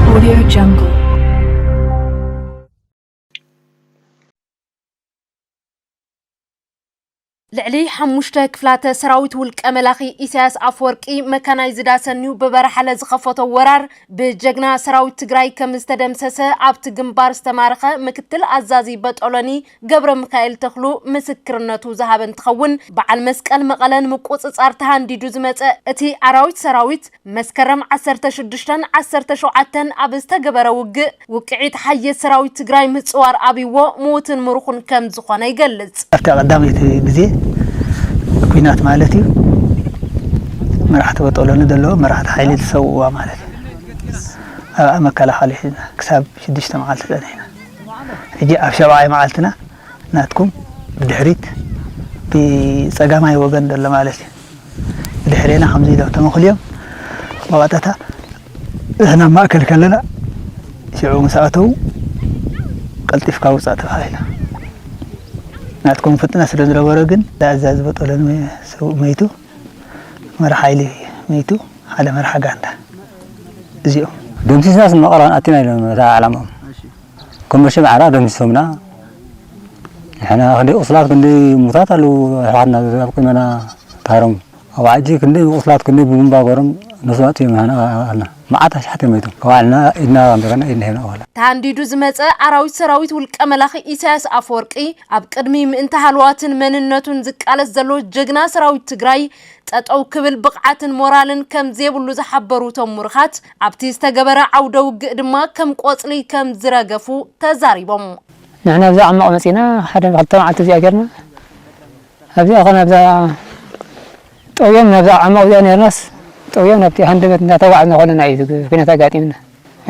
Audio Jungle. ልዕሊ ሓሙሽተ ክፍላተ ሰራዊት ውልቀ መላኺ ኢሳያስ ኣፈወርቂ መካናይዝድ ኣሰንዩ ብበራሓለ ዝኸፈቶ ወራር ብጀግና ሰራዊት ትግራይ ከም ዝተደምሰሰ ኣብቲ ግንባር ዝተማረኸ ምክትል ኣዛዚ በጦሎኒ ገብረ ሚካኤል ተኽሉ ምስክርነቱ ዝሃበ እንትኸውን፣ በዓል መስቀል መቐለ ንምቁጽጻር ተሃንዲዱ ዝመጸ እቲ ኣራዊት ሰራዊት መስከረም ዓሰርተ ሽዱሽተን ዓሰርተ ሸውዓተን ኣብ ዝተገበረ ውግእ ውቅዒት ሓየት ሰራዊት ትግራይ ምጽዋር ኣብይዎ ምዉትን ምሩኹን ከም ዝኾነ ይገልጽ። ኣብታ ቀዳመይቲ ግዜ ኲናት ማለት እዩ፣ መራሕቲ በጦሎኒ ዘለዉ መራሕቲ ሓይሊ ዝሰውዋ ማለት እዩ። ኣብኣ መከላኸሊ ሒዝና ክሳብ ሽዱሽተ መዓልቲ ጸኒሕና። ሕጂ ኣብ ሻብዓይ መዓልትና ናትኩም ብድሕሪት ብጸጋማይ ወገን ዘሎ ማለት እዩ። ብድሕሬና ከምዚ ኢሎም ተመኽልዮም ብቐጥታ ንሕና ኣብ ማእከል ከለና ሽዑ ምስ ኣተዉ ቀልጢፍካ ውጻእ ተባሂሉ። ናትኩም ፍጥነት ስለ ዝነበሮ ግን ኣዛዚ በጦሎኒ ሰው መይቱ፣ መራሕ ሓይሊ መይቱ፣ ሓደ መራሕ ጋንታ እዚኦም። ደምሲስናስ መቐለ ኣቲና ኢሎም እታ ዓላማኦም። ከም በሽም ዓራ ደምሲሶምና። ንሕና ክንደይ ቁስላት ክንደይ ሙታት ኣለዉ ኣሕዋትና ኣብ ቁመና ታሮም። ኣብ ዓጂ ክንደይ ብቁስላት ክንደይ ብቡምባ ገሮም ነፍሲ ኣጥዮም ንሕና ኣልና። መዓት ኣሽሓት እዮም መይቶም። ከዋዕልና ኢድና ኣምቢርና ኢድና ሂብና ዋላ። ተሃንዲዱ ዝመጸ ኣራዊት ሰራዊት ውልቀ መላኺ ኢሳያስ ኣፈወርቂ ኣብ ቅድሚ ምእንቲ ሃለዋትን መንነቱን ዝቃለስ ዘሎ ጀግና ሰራዊት ትግራይ ጠጠው ክብል ብቕዓትን ሞራልን ከም ዘይብሉ ዝሓበሩ እቶም ምሩኻት፣ ኣብቲ ዝተገበረ ዓውደ ውግእ ድማ ከም ቆጽሊ ከም ዝረገፉ ተዛሪቦም። ንሕና ኣብዛ ዓማቕ መጺና ሓደ ክልተ መዓልቲ እዚኣ ጌርና። ኣብዚኣ ኸ ናብዛ ጠውዮም ናብዛ ዓማቕ እዚኣ ኔርናስ ጠውዮም ናብቲ ሃንደበት እንዳተጓዕዝና ከለና እዩ እዚ ኲናት ኣጋጢምና።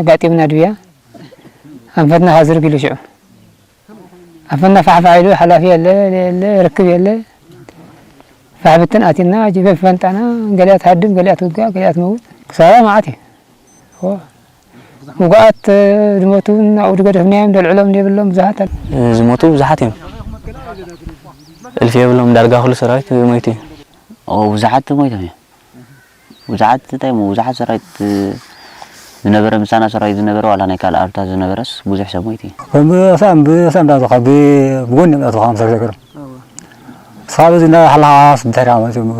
ኣጋጢምና ድብያ ኣንፈትና ኸ ዝርግ ኢሉ ሽዑ። ኣፈና ፋሕፋሕ ኢሉ ሓላፊ የለ፣ የለ፣ ርክብ የለ። ፋሕ ብትን ኣቲና፣ ጅበ ፈንጣና፣ ገሊኣ ትሃድም፣ ገሊኣ ትውጋእ፣ ገሊኣ ትመውት። ክሳራ መዓት እዩ። ዎ። ውጉኣት፣ ዝሞቱ እውን ኣብኡ ዝገደፍናዮም፣ ደልዕሎም ዘይብሎም ብዙሓት ኣለ። ዝሞቱ ብዙሓት እዮም። እልፊ የብሎም፣ ዳርጋ ኩሉ ሰራዊት ሞይቱ እዩ። ኦ፣ ብዙሓት ሞይቶም እዮም። ብዙሓት እንታይ እሞ፣ ብዙሓት ሰራዊት ዝነበረ፣ ምሳና ሰራዊት ዝነበረ፣ ዋላ ናይ ካልእ ኣርታ ዝነበረስ ብዙሕ ሰብ ሞይቱ እዩ። ከም ብሳም፣ ብሳም እንዳዞኻ፣ ብ-፣ ብጎኒ እንዳዞኻ፣ ምሳሌ ዘገርም። እዋ። ንስኻ በዚ እንዳሓለኻስ ብድሕሪኻ መፂኦም።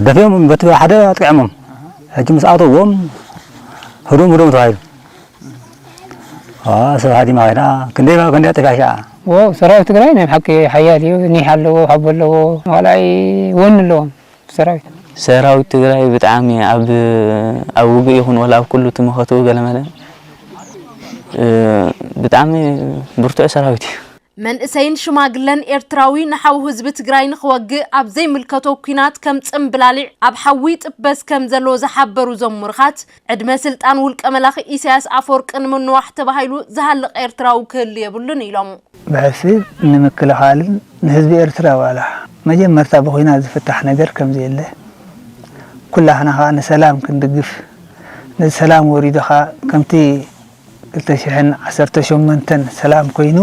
ደፊኦም በቲ ሓደ ኣጥቂዖሞም። ሕጂ ምስ ኣተዎም፣ ህዱም፣ ህዱም ተባሂሉ። ዋ፣ ሰብ ሃዲማ ኸይዳ፣ ክንደይ፣ ክንደይ ኣጠፊኣ ሻዓ። ዎ፣ ሰራዊት ትግራይ ናይ ብሓቂ ሓያል እዩ። ኒሕ ኣለዎ፣ ሓቦ ኣለዎ። ዋላ ወኒ ኣለዎም። ሰራዊት። ሰራዊት ትግራይ ብጣዕሚ ኣብ፣ ኣብ ውግእ ይኹን ዋላ ኣብ ኩሉ ትምኸቱ ገለመለ፣ እ፣ ብጣዕሚ ብርቱዕ ሰራዊት እዩ። መንእሰይን ሽማግለን ኤርትራዊ ንሓው ህዝቢ ትግራይ ንኽወግእ ኣብ ዘይምልከቶ ኲናት ከም ጽምብላሊዕ ኣብ ሓዊ ይጥበስ ከም ዘሎ ዝሓበሩ እዞም ምሩኻት፣ ዕድመ ስልጣን ውልቀ መላኺ ኢሳያስ ኣፈወርቂ ንምንዋሕ ተባሂሉ ዝሃልቕ ኤርትራዊ ክህሉ የብሉን ኢሎም። ብሕሲ ንምክልኻልን ንህዝቢ ኤርትራ ዋላ መጀመርታ ብኹናት ዝፍታሕ ነገር ከም ዘየለ፣ ኩላህና ኸኣ ንሰላም ክንድግፍ፣ ነዚ ሰላም ወሪዱ ኸኣ ከምቲ ክልተ ሽሕን ዓሰርተ ሸሞንተን ሰላም ኮይኑ፣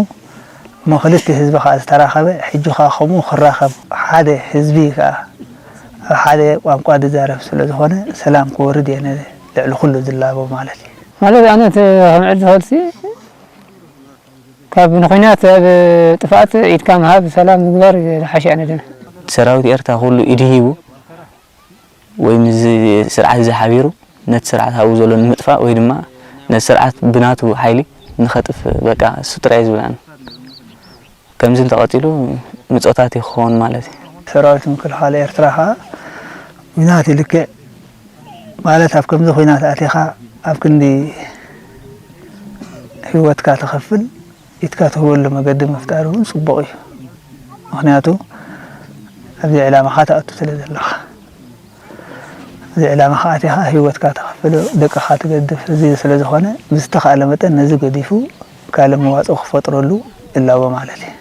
እሞ ክልተ ህዝቢ ኸኣ ዝተራኸበ፣ ሕጂ ኸኣ ከምኡ ክራኸብ፣ ሓደ ህዝቢ ኸኣ ኣብ ሓደ ቋንቋ ዝዛረብ ስለ ዝኾነ፣ ሰላም ክወርድ እየ ነ-፣ ልዕሊ ኩሉ ዝላቦ ማለት እዩ። ማለት ኣነ እቲ ከም ዕል ዝኸልሲ ካብ ንኹናት ኣብ ጥፍኣት ኢድካ ምሃብ ሰላም ምግባር ዝሓሸ ኣነ ድማ። ሰራዊት ኤርትራ ኩሉ ኢዱ ሂቡ ወይ ምስዚ ስርዓት እዚ ሓቢሩ ነቲ ስርዓት ኣብኡ ዘሎ ንምጥፋእ ወይ ድማ ነቲ ስርዓት ብናቱ ሓይሊ ንኸጥፍ በቃ እሱ ጥራይ እዩ ዝብል ኣነ። ከምዚ እንተቐጺሉ ምጾታት እዩ ክኸውን ማለት እዩ። ሰራዊት ምክልኻል ኤርትራ ኸኣ ኲናት እዩ ልክዕ ማለት ኣብ ከምዚ ኲናት ኣቲኻ ኣብ ክንዲ ህይወትካ ተኸፍል ኢድካ ትህበሉ መገዲ ምፍጣር እውን ጽቡቕ እዩ። ምኽንያቱ ኣብዚ ዕላማኻ ትኣቱ ስለ ዘለኻ። ኣብዚ ዕላማኻ ኣቲኻ ህይወትካ ተኸፍል፣ ደቅኻ ትገድፍ፣ እዚ ስለ ዝኾነ ብዝተኻእለ መጠን ነዚ ገዲፉ ካልእ መዋጽኦ ክፈጥረሉ ይላቦ ማለት እዩ።